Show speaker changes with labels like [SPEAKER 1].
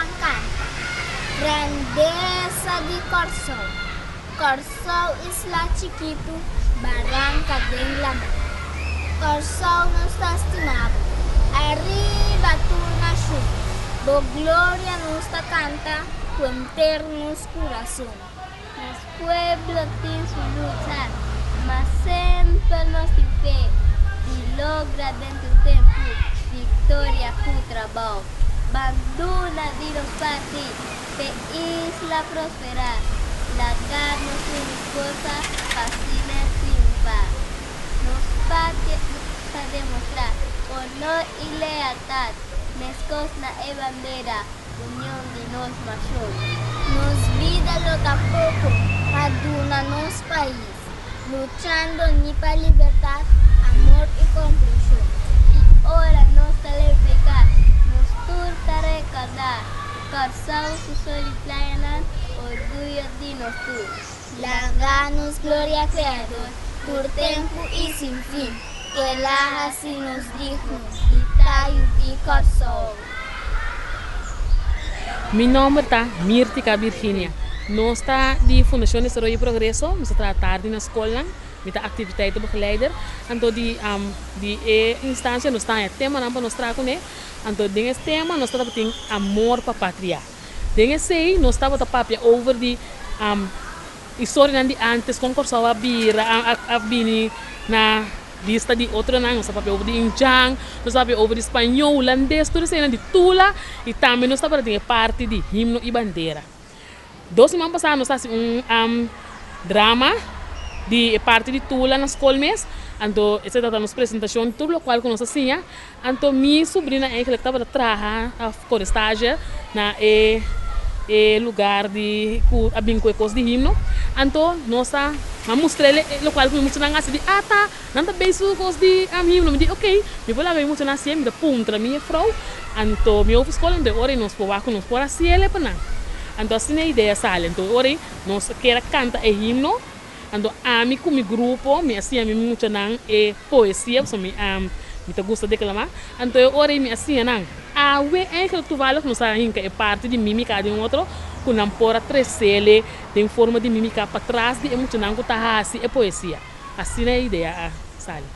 [SPEAKER 1] Ban kanta. Grandesa di Kòrsou. Kòrsou isla chikitu, baranka den laman. Kòrsou nos ta stima bo, ariba tur nashon. Bo gloria nos ta kanta ku henter nos kurason.
[SPEAKER 2] Nos pueblo tin su lucha, ma semper nos tin fe di logra den tur tempu victoria cu trabao. Ban duna di nos parti p'e isla prospera, laga nos uni forsa pa asina triunfa. Nos patria ta demostra honor y lealtad, mescos na e bandera. Union di nos nashon.
[SPEAKER 1] Nos bida lo ta poko pa duna nos pais, luchando ni pa libertad, amor i komprenshon.
[SPEAKER 2] I ora nos ta reflehá, nos tur ta rekordá Kòrsou su sol i playanan, orguyo di nos tur.
[SPEAKER 1] Laga nos gloria Kreador tur tempu i sin fin, k'El a hasi nos digno di ta yu di Kòrsou.
[SPEAKER 3] Mi nòmber ta Mirtica Virginia. Nos ta di Fundashon Desaroyo i Progreso. Nos ta traha tardi na skolnan. Mi ta activiteitenbegeleider. Anto di di e instansia nos ta haña temanan pa nos traha kuné. Anto den es tema nos ta tabatin amor pa patria. Den esei nos tabata papia over di historianan di antes kon Kòrsou a bira a bini na Lista di otronan, nos ta papia over di indjan, nos ta papia over di spañó, hulandes, tur eseinan di Tula i tambe nos tabata tin e parti di himno i bandera. Dos siman pasá nos a hasi un drama di e parti di Tula na skol mes, anto esei tabata nos presentashon tur lokual ku nos a siña. Anto mi subrina eigenlijk tabata traha a kore stage na e e lugar di ku a bin ku e kos di himno. Anto nos a a mustr'el e lokual ku mi muchanan a hasi di ata nan ta bei su kos di himno. Mi di ok mi por laga mi muchanan hasié mi ta puntra mi jefrou. Anto mi hopi skol anto e ora ei nos por wak ku nos por hasiel e pa nan. Anto asina e idea sali. Anto e ora ei nos a kier a kanta e himno. Anto ami ku mi grupo mi a siña mi muchanan e poesia pasobra mi a mi ta gusta deklamá. Anto e ora ei mi a siña nan. Awe eigenlijk toevallig nos a hinka e parti di mímika den otro ku nan por a tresele den forma di mímika patras di e muchanan ku ta hasi e poesia. Asina e idea a sali.